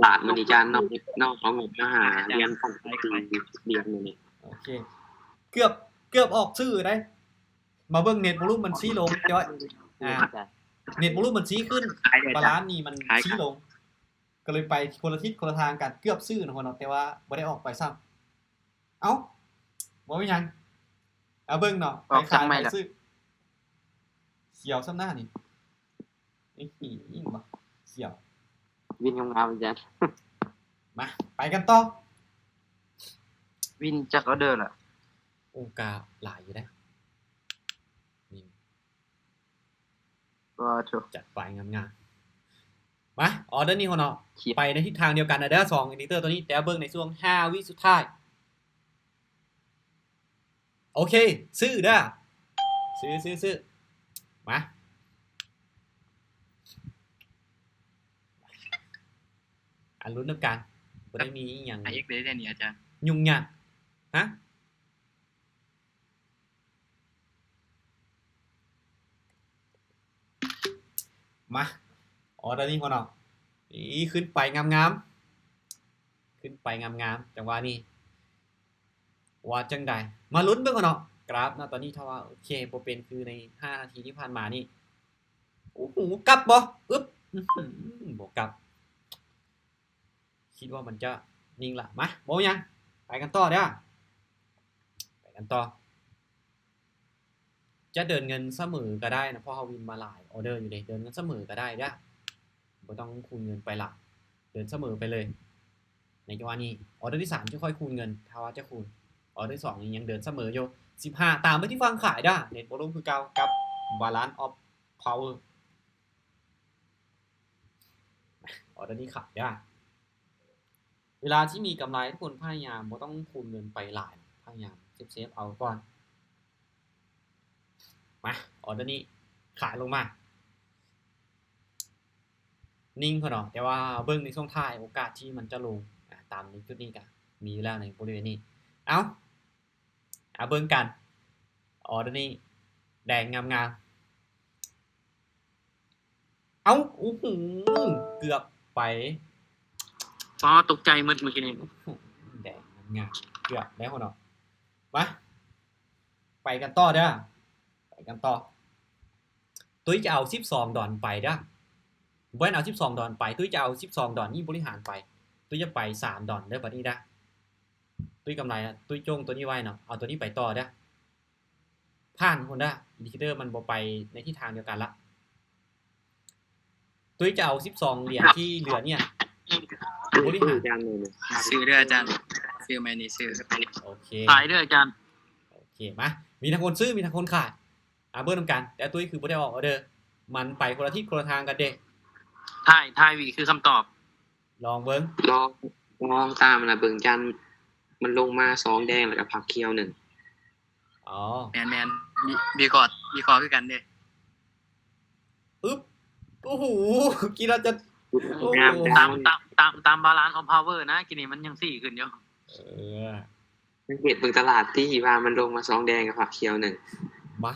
ຫຼາດມື້ນີ້ຈານ ນ້ອງ ນ້ອງເອົາງົບມາຫາຫຼຽນສອງ ຫຼຽນມື້ນີ້. ໂອເຄ ເກືອບ ເກືອບອອກຊື່ໄດ໋. ມາເບິ່ງເນັດໂວລູມມັນຊີ້ລົງ ແຕ່ວ່າ ອາ ເນັດໂວລູມມັນຊີ້ຂຶ້ນ ບາລານນີ້ມັນຊີ້ລົງ ກໍເລີຍໄປຄົນລະທິດຄົນລະທາງກັນ ເກືອບຊື້ນະ ເນາະ ແຕ່ວ່າບໍ່ໄດ້ອອກໄປຊ້ຳ. ເອົ້າ ບໍ່ມີຫຍັງ ເອົາເບິ່ງເນາະ ໃຜຂາຍໃຜຊື້. ສຽວສ່ຳໜ້ານີ້ ອີ່ຫຍັງວະ ສຽວ ວິນງາມໆ ອາຈານ. ມາ ໄປກັນຕໍ່. ວິນຈັກອໍເດີລະ? ໂອ້ ກະຫຼາຍຢູ່ເດ້. ນີ້ ກໍຖືກ ຈັດໄປງາມໆ. ມາ ອໍເດີນີ້ເນາະ ໄປໃນທິດທາງດຽວກັນນະເດີ ສອງເອັນດິເຕີໂຕນີ້ ແຕ່ເບິ່ງໃນຊ່ວງຫ້າວິສຸດທ້າຍ. ໂອເຄ ຊື້ເດີ ຊື້ ຊື້ ຊື້. ມາ ອາ ລຸ້ນນຳກັນ ບໍ່ໄດ້ມີອີ່ຫຍັງ ໄອເອັກ ໄດ້ແດ່ນີ້ອາຈານ ຫຍຸ້ງຍາກ. ຮະ? ມາ ອໍເດີນີ້ພວກນ້ອງ ນີ້ ຂຶ້ນໄປງາມໆ ຂຶ້ນໄປງາມໆ ຈັງຫວະນີ້ວ່າຈັ່ງໃດ ມາລຸ້ນເບິ່ງເນາະ ກຣາຟນະ ຕອນນີ້ຖ້າວ່າໂອເຄ ບໍ່ເປັນຄືໃນຫ້ານາທີທີ່ຜ່ານມານີ້ ໂອ້ໂຫ ກັບບໍ່? ອຶບ ອືຫື ບໍ່ກັບ. ຄິດວ່າມັນຈະນິ່ງລະ ມາ ບໍ່ມີຫຍັງ ໄປກັນຕໍ່ເດີ້ ໄປກັນຕໍ່. ຈະເດີນເງິນສະເໝີກໍໄດ້ນະ ເພາະເຮົາວິນມາຫຼາຍອໍເດີຢູ່ເດ ເດີນເງິນສະເໝີກໍໄດ້ເດີ້ ບໍ່ຕ້ອງຄູນເງິນໄປຫຼາຍ ເດີນສະເໝີໄປເລີຍໃນຈັງຫວະນີ້. ອໍເດີທີສາມຈະຄ່ອຍຄູນເງິນ ຖ້າວ່າຈະຄູນ ອໍເດີທີສອງນີ້ຍັງເດີນສະເໝີຢູ່ ສິບຫ້າ ຕາມໄປທີ່ຝັ່ງຂາຍເດີ້ ເນັດໂວລູມຄືເກົ່າກັບ Balance of Power. ອໍເດີນີ້ຂາຍເດີ້ ເວລາທີ່ມີກຳໄລ ທຸກຄົນພະຍາຍາມບໍ່ຕ້ອງຄູນເງິນໄປຫຼາຍ ພະຍາຍາມເຊບໆເອົາກ່ອນ. ມາ ອໍເດີນີ້ຂາຍລົງມາ ນິ່ງເພິ່ນເນາະ ແຕ່ວ່າເບິ່ງໃນຊ່ວງທ້າຍໂອກາດທີ່ມັນຈະລົງ ອາ ຕາມໃນຈຸດນີ້ກະມີຢູ່ແລ້ວໃນບໍລິເວນນີ້. ເອົ້າ ເອົາເບິ່ງກັນ ອໍເດີນີ້ແດງງາມໆ. ເອົ້າ ໂອ້ໂຫ ເກືອບໄປ ອໍ ຕົກໃຈໝົດມື້ກີ້ນີ້ ແດງງາມໆ ເກືອບແລ້ວເນາະ. ມາ ໄປກັນຕໍ່ເດີ້ ໄປກັນຕໍ່. ຕຸ້ຍຈະເອົາສິບສອງດອນໄປເດີ້ ບໍ່ແມ່ນເອົາສິບສອງດອນໄປ ຕຸ້ຍຈະເອົາສິບສອງດອນນີ້ບໍລິຫານໄປ ຕຸ້ຍຈະໄປສາມດອນເດີ້ ບັດນີ້ເດີ້. ຕຸ້ຍກຳໄລລະ ຕຸ້ຍຈົ່ງໂຕນີ້ໄວ້ເນາະ ເອົາໂຕນີ້ໄປຕໍ່ເດີ້. ຜ່ານພຸ້ນເດີ້ ອິນດິເຄເຕີມັນບໍ່ໄປໃນທິດທາງດຽວກັນລະ. ຕຸ້ຍຈະເອົາສິບສອງຫຼຽນທີ່ເຫຼືອເນຍ ບໍລິຫານ ຊື້ເດີ້ອາຈານ ຊື້ໄມ້ນີ້ຊື້. ໂອເຄ ຂາຍເດີ້ອາຈານ. ໂອເຄ ມາ ມີທັງຄົນຊື້ ມີທັງຄົນຂາຍ. ອາ ເບິ່ງນຳກັນ ແຕ່ຕຸ້ຍຄືບໍ່ໄດ້ອອກອອເດີ ມັນໄປຄົນລະທິດຄົນລະທາງກັນເດ້. ທ້າຍ ທ້າຍວິຄືຄຳຕອບ. ລອງເບິ່ງ ລອງ ລອງຕາມລະເບິ່ງ ຢ້ານມັນລົງມາຊອງແດງ ແລ້ວກໍພັກຂຽວໜຶ່ງ. ອໍ ແມ່ນໆ ວິເຄາະ ວິເຄາະຄືກັນເດ້. ປຶບ ໂອ້ໂຫ ຄິດວ່າຈະ ໂອ້ໂຫ ຕາມ ຕາມ ຕາມ Balance of Power ນະ ກີ້ນີ້ມັນຍັງຊີ້ຂຶ້ນຢູ່. ເອີ ສັງເກດເບິ່ງຕະຫຼາດຕິ ວ່າມັນລົງມາຊອງແດງກັບພັກຂຽວໜຶ່ງ. ມາ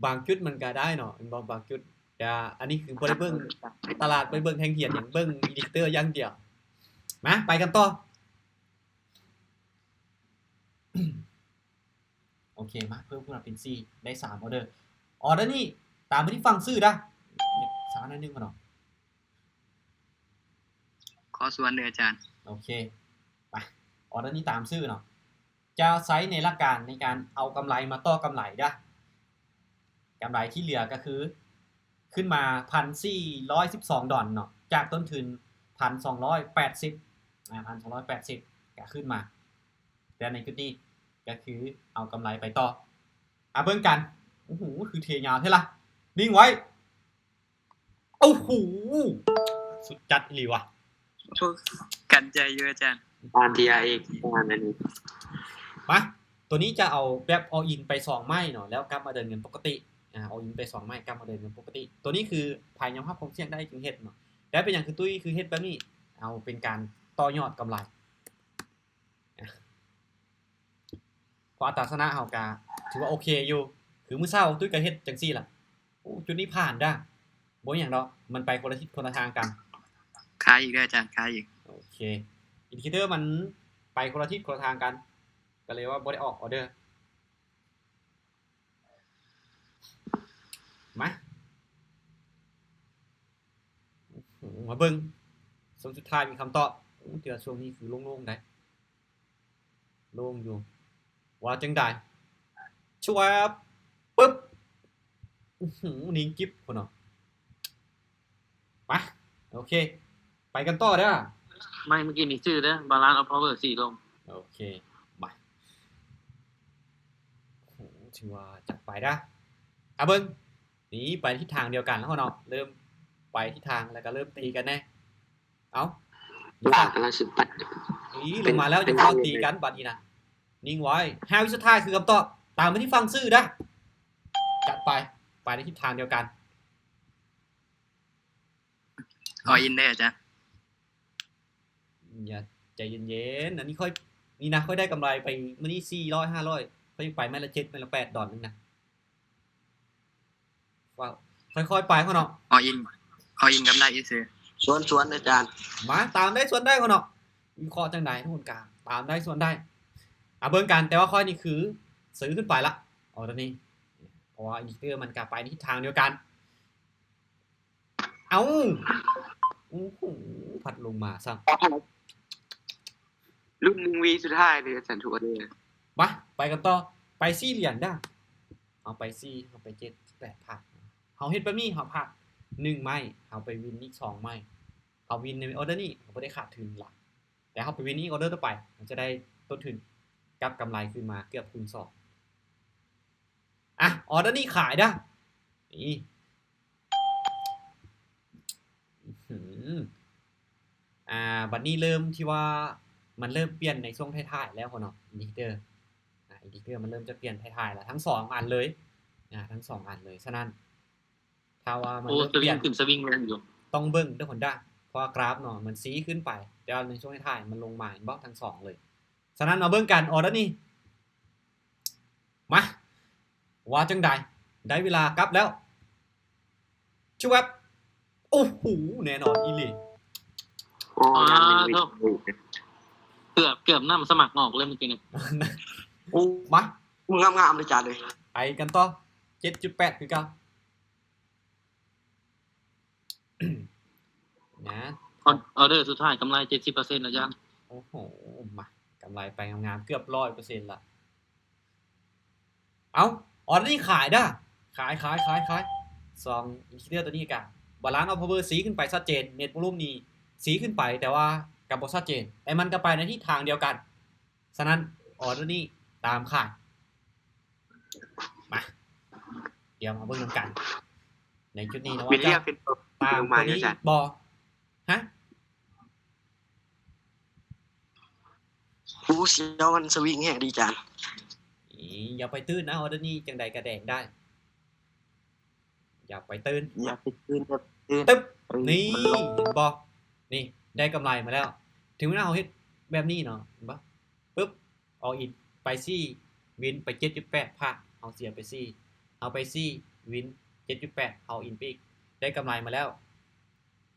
ບາງຈຸດມັນກະໄດ້ເນາະ ແມ່ນບໍ່? ບາງຈຸດ ກະ ອັນນີ້ຄືບໍ່ໄດ້ເບິ່ງຕະຫຼາດ ບໍ່ໄດ້ເບິ່ງແທ່ງທຽນຫຍັງ ເບິ່ງອິນດິເຄເຕີຢ່າງດຽວ. ມາ ໄປກັນຕໍ່. ໂອເຄ ມາ ເພີ່ມຂຶ້ນມາເປັນສີ່ ໄດ້ສາມອອເດີ. ອອເດີນີ້ຕາມໄປທີ່ຝັ່ງຊື້ດາ ຊ້າໜ້ອຍໜຶ່ງເນາະ. ຂໍສວນເດີອາຈານ. ໂອເຄ ໄປ ອອເດີນີ້ຕາມຊື້ເນາະ ຈະໃຊ້ໃນຫຼັກການໃນການເອົາກຳໄລມາຕໍ່ກຳໄລເດີ້. ກຳໄລທີ່ເຫຼືອກໍຄືຂຶ້ນມາ ພັນສີ່ຮ້ອຍສິບສອງດອນເນາະ ຈາກຕົ້ນທຶນ ພັນສອງຮ້ອຍແປດສິບ ອາ ພັນສອງຮ້ອຍແປດສິບ ກໍຂຶ້ນມາ ແຕ່ໃນຈຸດນີ້ກໍຄືເອົາກຳໄລໄປຕໍ່. ອາ ເບິ່ງກັນ. ໂອ້ໂຫ ຄືເທຍາວແທ້ລະ. ນິ່ງໄວ້. ໂອ້ໂຫ ສຸດຈັດອີ່ຫຼີວ່ະ. ໂອ້ ກັນໃຈຢູ່ອາຈານ. ປານທີ່ອາເອກປານອັນນີ້. ມາ ຕົວນີ້ຈະເອົາແບບ all in ໄປສອງໄມ້ເນາະ ແລ້ວກັບມາເດີນເງິນປົກກະຕິ. ອາ all in ໄປສອງໄມ້ ກັບມາເດີນເງິນປົກກະຕິ. ຕົວນີ້ຄືໃຜຍອມຮັບຄວາມສ່ຽງໄດ້ຈຶ່ງເຮັດເນາະ. ແລ້ວເປັນຫຍັງຄືຕຸ້ຍຄືເຮັດແບບນີ້? ເອົາເປັນການຕໍ່ຍອດກຳໄລ. ເພາະອັດຕາຊະນະເຮົາກະຖືວ່າໂອເຄຢູ່ ຄືມື້ເຊົ້າຕຸ້ຍກະເຮັດຈັ່ງຊີ້ລະ. ໂອ້ ຈຸດນີ້ຜ່ານດາ ບໍ່ຫຍັງດອກ ມັນໄປຄົນລະທິດຄົນລະທາງກັນ. ຂາຍອີກເດີອາຈານ ຂາຍອີກ. ໂອເຄ ອິນດິເຄເຕີມັນໄປຄົນລະທິດຄົນລະທາງກັນ ກະເລີຍວ່າບໍ່ໄດ້ອອກອອເດີ. ມາ ມາເບິ່ງ ຊ່ວງສຸດທ້າຍມີຄຳຕອບ. ໂອ້ ແຕ່ວ່າຊ່ວງນີ້ຄືໂລ່ງໆໄດ໋ ໂລ່ງຢູ່. ວ່າຈັ່ງໃດ? ຊວບ ປຶບ ອື້ຫື ນິ້ງກິບພຸ້ນເນາະ. ໄປ ໂອເຄ ໄປກັນຕໍ່ເດີ້. ໄມ້ມື້ກີ້ນີ້ຊື້ເດີ້ Balance of Power ຊີ້ລົງ. ໂອເຄ ມາ ໂອ້ ຖືວ່າຈັດໄປເດີ້. ອາ ເບິ່ງ ນີ້ໄປທິດທາງດຽວກັນແລ້ວເນາະ ເລີ່ມໄປທິດທາງ ແລ້ວກໍເລີ່ມຕີກັນແນ່. ເອົ້າ ຕະຫຼາດກຳລັງຊິປັດ ນີ້ລົງມາແລ້ວ ຢ່າຟ້າວຕີກັນບາດນີ້ນະ. ນິ່ງໄວ້ ຫ້າວິສຸດທ້າຍຄືຄຳຕອບ. ຕາມໄປທີ່ຝັ່ງຊື້ເດີ້. ຈັດໄປ ໄປໃນທິດທາງດຽວກັນ. ອໍອິນເດ້ອາຈານ. ຢ່າ ໃຈເຢັນໆ ອັນນີ້ຂ້ອຍ ນີ້ນະ ຂ້ອຍໄດ້ກຳໄລໄປມື້ນີ້ສີ່ຮ້ອຍ ຫ້າຮ້ອຍ ຂ້ອຍໄປໄມ້ລະເຈັດ ໄມ້ລະແປດດອນໜຶ່ງນະ. ວ້າວ ຄ່ອຍໆໄປເນາະ. ອໍອິນ ອໍອິນກຳໄລອີກຊື່. ສວນ ສວນອາຈານ. ມາ ຕາມໄດ້ສວນໄດ້ເນາະ. ວິເຄາະຈັ່ງໃດທຸກຄົນກາ ຕາມໄດ້ສວນໄດ້. ອາ ເບິ່ງກັນ ແຕ່ວ່າຂ້ອຍນີ້ຄືຊື້ຂຶ້ນໄປລະ ອໍຕອນນີ້ ເພາະວ່າອິນດິເຄເຕີມັນກະໄປໃນທິດທາງດຽວກັນ. ເອົ້າ ໂອ້ໂຫ ພັດລົງມາຊ້ຳ. ລຸ້ນໜຶ່ງວິສຸດທ້າຍເລີຍ ອາຈານ ຖືວ່າເລີຍ. ມາ ໄປກັນຕໍ່ ໄປສີ່ຫຼຽນເດີ້. ເຮົາໄປສີ່ ເຮົາໄປເຈັດ ແປດ ພາດ. ເຮົາເຮັດແບບນີ້ ເຮົາພາດໜຶ່ງໄມ້ ເຮົາໄປວິນອີກສອງໄມ້. ເຮົາວິນໃນອອເດີນີ້ ເຮົາບໍ່ໄດ້ຂາດທຶນລະ ແຕ່ເຮົາໄປວິນອີກອອເດີຕໍ່ໄປ ເຮົາຈະໄດ້ຕົ້ນທຶນກັບກຳໄລຄືນມາເກືອບຄູນສອງ. ອາ ອອເດີນີ້ຂາຍເດີ້. ນີ້ ອື ອາ ບັດນີ້ເລີ່ມທີ່ວ່າມັນເລີ່ມປ່ຽນໃນຊ່ວງທ້າຍໆແລ້ວເນາະ ອິນດິເຄເຕີ. ອາ ອິນດິເຄເຕີມັນເລີ່ມຈະປ່ຽນທ້າຍໆແລ້ວ ທັງສອງອັນເລີຍ. ອາ ທັງສອງອັນເລີຍ. ສະນັ້ນ ຖ້າວ່າມັນ ໂອ້ ເລີ່ມປ່ຽນ ສະວິງຂຶ້ນສະວິງລົງຢູ່ ຕ້ອງເບິ່ງເດີ້ຄົນດາ ເພາະວ່າກຣາຟເນາະ ມັນຊີ້ຂຶ້ນໄປ ແຕ່ວ່າໃນຊ່ວງທ້າຍໆມັນລົງມາ ເຫັນບໍ່ ທັງສອງເລີຍ. ສະນັ້ນມາເບິ່ງກັນ ອອເດີນີ້ ມາ ວ່າຈັ່ງໃດ? ໄດ້ເວລາກັບແລ້ວ. ຊະແວັບ ໂອ້ໂຫ ແນ່ນອນອີ່ຫຼີ. ໂອ້ ອາ ເກືອບ ເກືອບນ້ຳສະໝັກອອກເລີຍມື້ກີ້ນີ້. ໂອ້ ມາ ງາມໆເລີຍຈານເລີຍ. ໄປກັນຕໍ່ ເຈັດຈຸດແປດ ຄືເກົ່າ. ນະ ອອ ອອເດີສຸດທ້າຍກຳໄລເຈັດສິບເປີເຊັນແລ້ວຈ້າ. ໂອ້ໂຫ ມາ ກຳໄລໄປງາມໆ ເກືອບຮ້ອຍເປີເຊັນລະ. ເອົ້າ ອອເດີນີ້ຂາຍເດີ້ ຂາຍ ຂາຍ ຂາຍ ຂາຍ ສອງອິນດິເຄເຕີຕົວນີ້ກະ ບາລານອອບພາວເວີຊີ້ຂຶ້ນໄປຊັດເຈນ ເນັດໂວລູມນີ້ຊີ້ຂຶ້ນໄປ ແຕ່ວ່າກະບໍ່ຊັດເຈນ ແຕ່ມັນກະໄປໃນທິດທາງດຽວກັນ. ສະນັ້ນອອເດີນີ້ຕາມຂາຍ. ມາ ດຽວມາເບິ່ງນຳກັນ ໃນຈຸດນີ້ເນາະ ວ່າຈະຕາມຕົວນີ້ບໍ່. ຮະ? ໂອ້ ສຽວ ມັນສະວິງແຮງເດຈານ. ອີ ຢ່າໄປຕື່ນນະ ອອເດີນີ້ຈັ່ງໃດກະແດງໄດ້. ຢ່າໄປຕື່ນ ຢ່າໄປຕື່ນ ຢ່າໄປຕື່ນ. ຕຶບ ເອີ ນີ້ ມັນລົງ ເຫັນບໍ່? ນີ້ ໄດ້ກຳໄລມາແລ້ວ. ເຖິງເວລາເຮົາເຮັດແບບນີ້ເນາະ ເຫັນບໍ່? ປຶບ ອອລອິນ ໄປສີ່ ວິນໄປເຈັດຈຸດແປດ ພາດ ເຮົາເສຍໄປສີ່ ເຮົາໄປສີ່ ວິນເຈັດຈຸດແປດ ອອລອິນໄປອີກ ໄດ້ກຳໄລມາແລ້ວ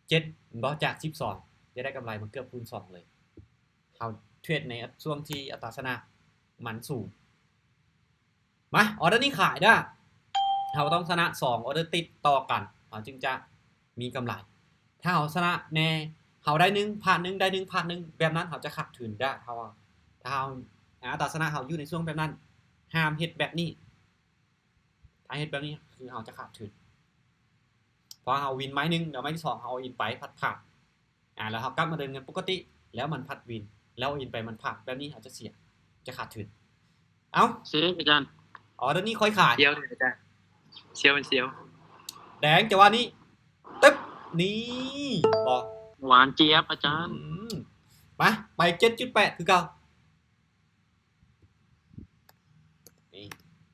ເຈັດ ເຫັນບໍ່? ຈາກສິບສອງ ຈະໄດ້ກຳໄລມາເກືອບຄູນສອງເລີຍ. ເຮົາເທຣດໃນຊ່ວງທີ່ອັດຕາຊະນະມັນສູງ. ມາ ອອເດີນີ້ຂາຍເດີ້. ເຮົາຕ້ອງຊະນະສອງອອເດີຕິດຕໍ່ກັນ ເຮົາຈຶ່ງຈະມີກຳໄລ. ຖ້າເຮົາຊະນະແດ່ ເຮົາໄດ້ໜຶ່ງ ພາດໜຶ່ງ ໄດ້ໜຶ່ງ ພາດໜຶ່ງ ແບບນັ້ນເຮົາຈະຂາດທຶນເດີ້. ຖ້າວ່າ ຖ້າເຮົາ ອັດຕາຊະນະເຮົາຢູ່ໃນຊ່ວງແບບນັ້ນ ຫ້າມເຮັດແບບນີ້. ຖ້າເຮັດແບບນີ້ຄືເຮົາຈະຂາດທຶນ ເພາະເຮົາວິນໄມ້ໜຶ່ງ ແລ້ວໄມ້ທີສອງເຮົາອອລອິນໄປ ພັດພາດ ອາ ແລ້ວເຮົາກັບມາເດີນເງິນປົກກະຕິ ແລ້ວມັນພັດວິນ ແລ້ວອອລອິນໄປມັນພາດ ແບບນີ້ເຮົາຈະເສຍ ຈະຂາດທຶນ. ເອົ້າ ເຊ ອາຈານ ອອເດີນີ້ຄ່ອຍຂາຍ ສຽວເດອາຈານ ສຽວ ມັນສຽວ ແດງຈັງຫວະນີ້ ຕຶບ ນີ້ ບໍ່ ຫວານຈຽບອາຈານ. ອືມ ມາ ໄປເຈັດຈຸດແປດຄືເກົ່າ. ນີ້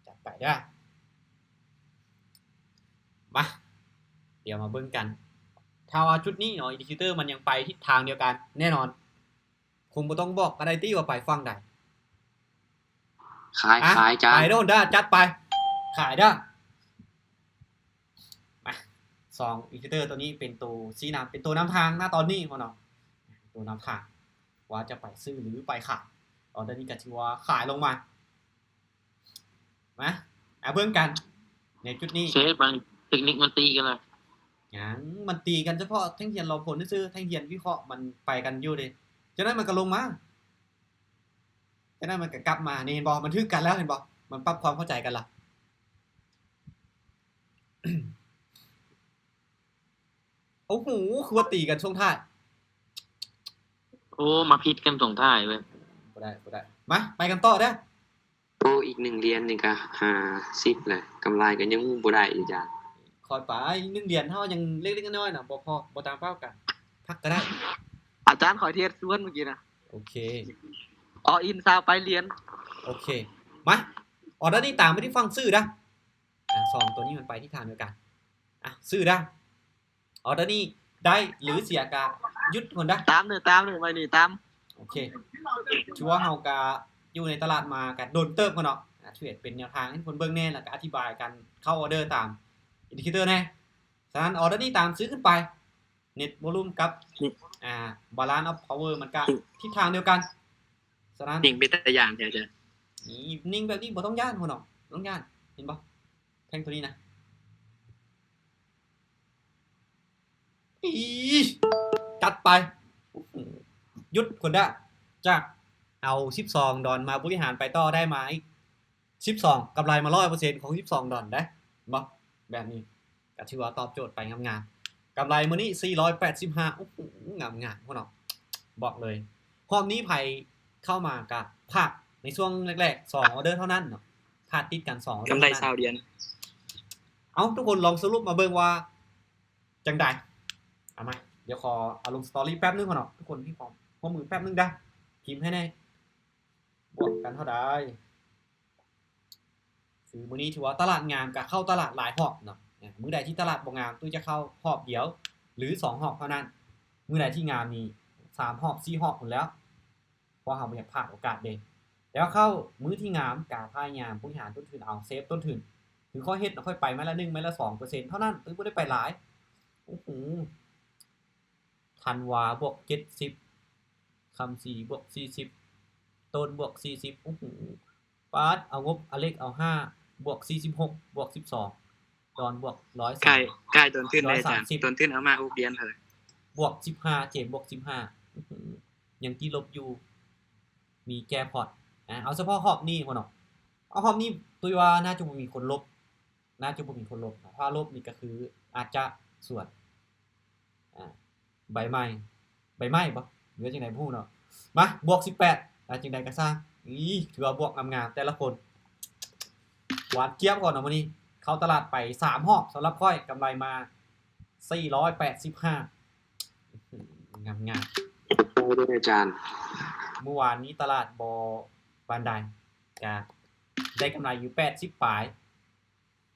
ຈັດໄປເດີ້. ມາ ດຽວມາເບິ່ງກັນ ຖ້າວ່າຈຸດນີ້ເນາະ ອິນດິເຄເຕີມັນຍັງໄປທິດທາງດຽວກັນ ແນ່ນອນ ຄົງບໍ່ຕ້ອງບອກກະໄດ້ຕິວ່າໄປຝັ່ງໃດ. ຂາຍ ອາ ຂາຍ ອາຈານ ໄປໂດນເດີ້ ຈັດໄປ ຂາຍເດີ້. ມາ ສອງອິນດິເຄເຕີຕົວນີ້ເປັນໂຕຊີ້ນຳ ເປັນໂຕນຳທາງນະຕອນນີ້ເນາະ ໂຕນຳທາງວ່າຈະໄປຊື້ຫຼືໄປຂາຍ. ຕອນນີ້ກະຖືວ່າຂາຍລົງມາ. ມາ ມາເບິ່ງກັນໃນຈຸດນີ້ ເຊບາງເຕັກນິກມັນຕີກັນລະ ຫຍັງ ມັນຕີກັນສະເພາະແທ່ງທຽນລໍຜົນຊື່ໆ ແທ່ງທຽນວິເຄາະມັນໄປກັນຢູ່ເດ ຈັ່ງນັ້ນມັນກະລົງມາ ຈັ່ງນັ້ນມັນກະກັບມາ. ນີ້ເຫັນບໍ່? ມັນຖືກກັນແລ້ວ ເຫັນບໍ່? ມັນປັບຄວາມເຂົ້າໃຈກັນລະ. ໂອ້ໂຫ ຄືວ່າຕີກັນຊ່ວງທ້າຍ. ໂອ້ ມາຜິດກັນຊ່ວງທ້າຍເວີຍ. ບໍ່ໄດ້ ບໍ່ໄດ້. ມາ ໄປກັນຕໍ່ເດີ້. ໂອ້ ອີກໜຶ່ງຫຼຽນນີ້ກະຫ້າສິບແລ້ວ ກຳໄລກະຍັງບໍ່ໄດ້ຢູ່ຈານ. ຄ່ອຍໄປ ໜຶ່ງຫຼຽນເຮົາຍັງເລັກໆນ້ອຍໆນະ ບໍ່ພໍ ບໍ່ຕາມເປົ້າກະພັກກະໄດ້. ອາຈານ ຂ້ອຍເທດສວນມື້ກີ້ນະ. ໂອເຄ ອອລອິນຊາວປາຍຫຼຽນ. ໂອເຄ ມາ ອອເດີນີ້ຕາມໄປທີ່ຝັ່ງຊື້ເດີ້. ອາ ສອງໂຕນີ້ມັນໄປທິດທາງດຽວກັນ. ອາ ຊື້ເດີ້. ອອເດີນີ້ໄດ້ຫຼືເສຍກະຢຸດກ່ອນເດີ້. ຕາມເດີ້ ຕາມເດີ້ ໄວ້ນີ້ຕາມ. ໂອເຄ ຖືວ່າເຮົາກະຢູ່ໃນຕະຫຼາດມາກະດົນເຕີບເນາະ. ອາ ເທຣດເປັນແນວທາງໃຫ້ທຸກຄົນເບິ່ງແດ່ ແລ້ວກະອະທິບາຍການເຂົ້າອອເດີຕາມອິນດິເຄເຕີແດ່. ສະນັ້ນ ອອເດີນີ້ຕາມຊື້ຂຶ້ນໄປ. ເນັດໂວລູມກັບ ອາ ບາລານອອບພາວເວີ ມັນກະທິດທາງດຽວກັນ. ສະນັ້ນ ນິ່ງເປັນຕາຢ້ານແທ້. ນີ້ ນິ່ງແບບນີ້ບໍ່ຕ້ອງຢ້ານ ຫົວໜ້າ ບໍ່ຕ້ອງຢ້ານ. ເຫັນບໍ່? ແທ່ງໂຕນີ້ນະ ອີ ຈັດໄປ. ຢຸດຄົນດາ ຈາກເອົາສິບສອງດອນມາບໍລິຫານໄປຕໍ່ໄດ້ມາອີກ ສິບສອງ ກຳໄລມາຮ້ອຍເປີເຊັນຂອງສິບສອງດອນເດ້ ເຫັນບໍ່? ແບບນີ້ກະຖືວ່າຕອບໂຈດໄປງາມໆ. ກຳໄລມື້ນີ້ສີ່ຮ້ອຍແປດສິບຫ້າ ໂອ້ໂຫ ງາມໆ ພວກເນາະ. ບອກເລີຍ ຮອບນີ້ໃຜເຂົ້າມາກະພາດໃນຊ່ວງແລກໆ ສອງອອເດີເທົ່ານັ້ນເນາະ. ພາດຕິດກັນສອງອອເດີ ກຳໄລຊາວຫຼຽນ. ເອົ້າ ທຸກຄົນລອງສະຫຼຸບມາເບິ່ງວ່າຈັ່ງໃດ. ເອົາມາ ດຽວຂໍເອົາລົງສະຕໍຣີແປັບໜຶ່ງກ່ອນເນາະ. ທຸກຄົນໃຫ້ຄວາມຮ່ວມມືແປັບໜຶ່ງເດີ້. ພິມໃຫ້ແດ່ ບວກກັນເທົ່າໃດ? ຄືມື້ນີ້ຖືວ່າຕະຫຼາດງາມ ກະເຂົ້າຕະຫຼາດຫຼາຍຮອບເນາະ. ມື້ໃດທີ່ຕະຫຼາດບໍ່ງາມ ຕຸ້ຍຈະເຂົ້າຮອບດຽວ ຫຼື ສອງຮອບເທົ່ານັ້ນ. ມື້ໃດທີ່ງາມນີ້ ສາມຮອບ ສີ່ຮອບພຸ້ນແລ້ວ ເພາະເຮົາບໍ່ຢາກພາດໂອກາດເດ້. ແຕ່ວ່າເຂົ້າມື້ທີ່ງາມ ກະພະຍາຍາມບໍລິຫານຕົ້ນທຶນເອົາ ເຊບຕົ້ນທຶນ. ຄືຄ່ອຍເຮັດ ຄ່ອຍໄປໄມ້ລະໜຶ່ງ ໄມ້ລະສອງເປີເຊັນເທົ່ານັ້ນ ຕຸ້ຍບໍ່ໄດ້ໄປຫຼາຍ. ໂອ້ໂຫ ທັນວາບວກເຈັດສິບ ຄຳສີບວກສີ່ສິບ ຕົ້ນບວກສີ່ສິບ. ໂອ້ໂຫ ປາດ ເອົາງົບອາເລັກເອົາຫ້າ ບວກສີ່ສິບຫົກ ບວກສິບສອງ ດອນບວກຮ້ອຍສາມ ກາຍ ກາຍຕົ້ນທຶນໄດ້ ຮ້ອຍສາມສິບ ຕົ້ນທຶນເອົາມາຫົກຫຼຽນເທົ່າໃດ? ບວກສິບຫ້າ ເຈບວກສິບຫ້າ. ອື ຍັງຕິດລົບຢູ່ ມີແຈກພອດ. ອາ ເອົາສະເພາະຮອບນີ້ພຸ້ນເນາະ. ເອົາຮອບນີ້ຕຸ້ຍວ່າໜ້າຈະບໍ່ມີຄົນລົບ ໜ້າຈະບໍ່ມີຄົນລົບ ຖ້າລົບນີ້ກໍຄືອາດຈະສວນ ອ່າ ໃບໄມ້ ໃບໄມ້ບໍ່ ຫຼືວ່າຈັ່ງໃດບໍ່ຮູ້ເນາະ ມາ ບວກສິບແປດ ອ່າ ຈັ່ງໃດກໍຊ່າງ ອີ ຖືວ່າບວກງາມໆ ແຕ່ລະຄົນ ຫວານຈຽບກ່ອນເນາະມື້ນີ້ ເຂົ້າຕະຫຼາດໄປສາມຮອບ ສຳລັບຂ້ອຍກຳໄລມາສີ່ຮ້ອຍແປດສິບຫ້າ ງາມໆ ໂອ້ຍ ອາຈານ ມື້ວານນີ້ຕະຫຼາດບໍ່ປານໃດ ກະໄດ້ກຳໄລຢູ່ແປດສິບປາຍ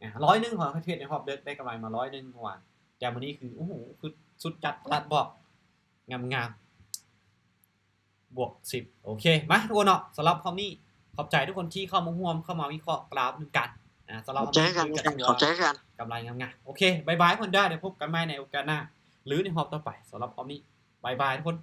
ອາ ຮ້ອຍໜຶ່ງ ຂອງເທຣດໃນຮອບເດິກ ໄດ້ກຳໄລມາຮ້ອຍໜຶ່ງເມື່ອວານ ແຕ່ມື້ນີ້ຄື ໂອ້ໂຫ ຄືສຸດຈັດ ຕະຫຼາດບອກ ງາມໆ ບວກສິບ ໂອເຄ ມາທຸກຄົນເນາະ ສຳລັບຮອບນີ້ ຂອບໃຈທຸກຄົນທີ່ເຂົ້າມາຮ່ວມ ເຂົ້າມາວິເຄາະກຣາຟນຳກັນ ອາ ສຳລັບຮອບນີ້ ຂອບໃຈກັນ ຂອບໃຈກັນ ກຳໄລງາມໆ ໂອເຄ ບາຍບາຍ ຄົນເດີ ໄດ້ພົບກັນໃໝ່ໃນໂອກາດໜ້າ ຫຼືໃນຮອບຕໍ່ໄປ ສຳລັບຮອບນີ້ ບາຍບາຍທຸກຄົນ.